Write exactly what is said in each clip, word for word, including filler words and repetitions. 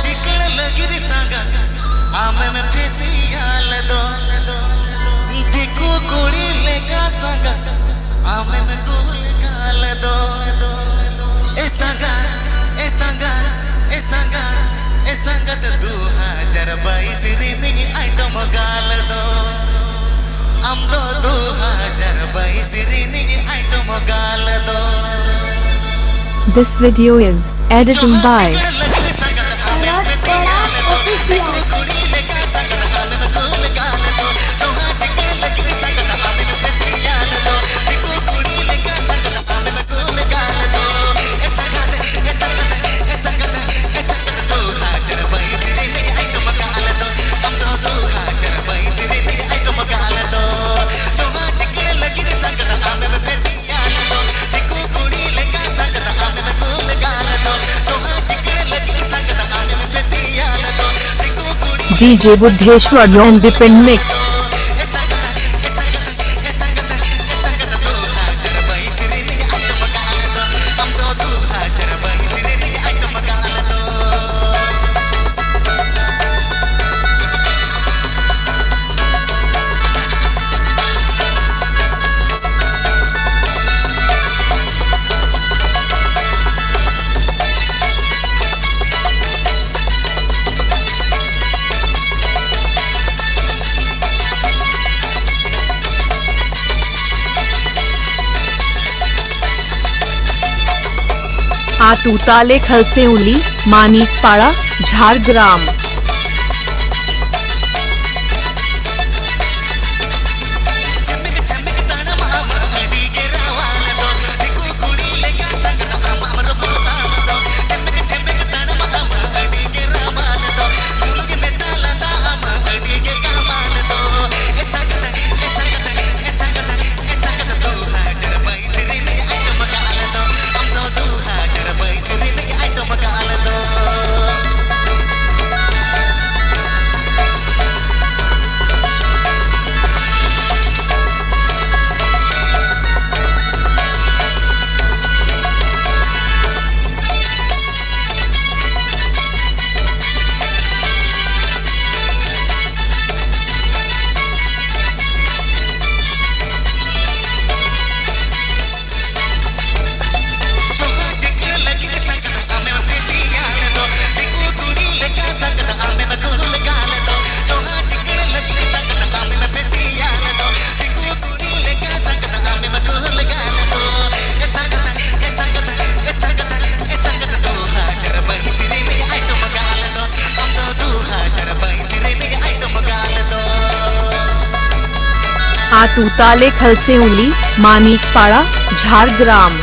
ᱪᱤᱠᱟᱹᱲ ᱞᱟᱹᱜᱤᱫ ᱥᱟᱸᱜᱟ ᱟᱢᱮᱢ ᱯᱷᱮᱥᱤᱭᱟᱞ ᱫᱚ, ᱫᱤᱠᱩ ᱠᱩᱲᱤ ᱞᱮᱠᱟ ᱥᱟᱸᱜᱟ ᱟᱢᱮᱢ ᱜᱳᱞ ᱜᱟᱞ ᱫᱚ᱾ ᱮ ᱥᱟᱸᱜᱟ, ᱮ ᱥᱟᱸᱜᱟ, ᱮ ᱥᱟᱸᱜᱟ, ᱮ ᱥᱟᱸᱜᱟ ᱫᱚ ᱫᱩ ᱦᱟᱡᱟᱨ ᱵᱟᱭᱤᱥ ᱨᱤᱱᱤᱡ ᱟᱭᱴᱚᱢ ᱜᱟᱞ ᱫᱚ᱾ ᱟᱢ ᱫᱚ ᱫᱩ ᱦᱟᱡᱟᱨ ᱵᱟᱭᱤᱥ ᱨᱤᱱᱤᱡ ᱟᱭᱴᱚᱢ ᱜᱟᱞ ᱫᱚ᱾ This video is editing by DJ Buddheshwar on the pin mix. ᱟᱛᱩ ᱛᱟᱞᱮ ᱠᱷᱟᱞᱥᱮᱣᱞᱤ, ᱢᱟᱱᱤᱠ ᱯᱟᱲᱟ, ᱡᱷᱟᱲᱜᱨᱟᱢ᱾ ᱟᱹᱛᱩ ᱛᱟᱞᱮ ᱠᱷᱟᱞᱥᱮ ᱩᱞᱤ, ᱢᱟᱱᱤᱠ ᱯᱟᱲᱟ, ᱡᱷᱟᱲᱜᱨᱟᱢ᱾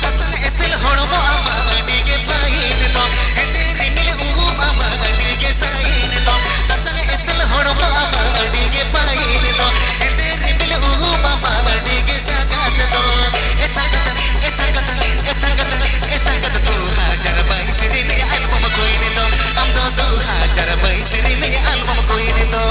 ᱥᱟᱥᱟᱝ ᱮᱥᱮᱞ ᱦᱚᱲᱢᱚ ᱟᱢᱟᱜ ᱟᱹᱰᱤ ᱜᱮ ᱯᱟᱹᱦᱤᱞ ᱫᱚ, ᱦᱮᱸᱫᱮ ᱨᱤᱢᱤᱞ ᱩᱢ ᱟᱢᱟᱜ ᱟᱹᱰᱤ ᱜᱮ ᱥᱟᱹᱦᱤᱞ ᱫᱚ, ᱥᱟᱥᱟᱝ ᱮᱥᱮᱞ ᱦᱚᱲᱢᱚ ᱟᱢᱟᱜ ᱟᱹᱰᱤ ᱜᱮ ᱯᱟᱹᱦᱤᱞ ᱫᱚ, ᱦᱮᱸᱫᱮ ᱨᱤᱢᱤᱞ ᱩᱢ ᱟᱢᱟᱜ ᱟᱹᱰᱤ ᱜᱮ ᱡᱟᱡᱟᱥ ᱫᱚ᱾ ᱮ ᱥᱟᱸᱜᱟᱛ, ᱮ ᱥᱟᱸᱜᱟᱛ, ᱮ ᱥᱟᱸᱜᱟᱛ, ᱮ ᱥᱟᱸᱜᱟᱛ, ᱫᱩ ᱦᱟᱡᱟᱨ ᱵᱟᱭᱤᱥ ᱨᱤᱱᱤᱡ album queen ᱫᱚ, ᱟᱢ ᱫᱚ ᱫᱩ ᱦᱟᱡᱟᱨ ᱵᱟᱭᱤᱥ ᱨᱤᱱᱤᱡ album queen ᱫᱚ᱾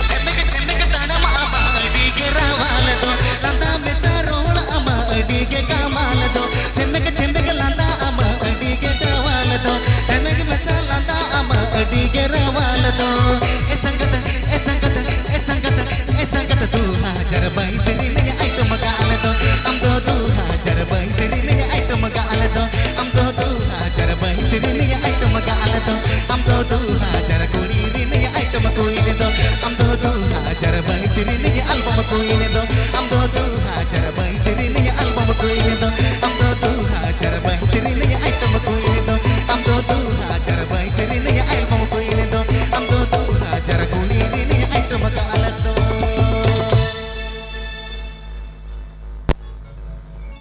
ᱪᱷᱮᱢᱮᱠ ᱪᱷᱮᱢᱮᱠ ᱛᱟᱲᱟᱢ ᱟᱢᱟᱜ ᱟᱹᱰᱤ ᱜᱮ ᱨᱟᱣᱟᱞ ᱫᱚ, ᱞᱟᱸᱫᱟ ᱢᱮᱥᱟ ᱨᱚᱲ ᱟᱢᱟᱜ ᱟᱹᱰᱤ ᱜᱮ ᱠᱟᱢᱟᱞ ᱫᱚ, ᱪᱷᱮᱢᱮᱠ ᱪᱷᱮᱢᱮᱠ ᱞᱟᱸᱫᱟ ᱟᱢᱟᱜ ᱟᱹᱰᱤ ᱜᱮ ᱨᱟᱣᱟᱞ ᱫᱚ, ᱪᱷᱮᱢᱮᱠ ᱢᱮᱥᱟ ᱞᱟᱸᱫᱟ ᱟᱢᱟᱜ ᱟᱹᱰᱤ ᱜᱮ ᱨᱟᱣᱟᱞ ᱫᱚ᱾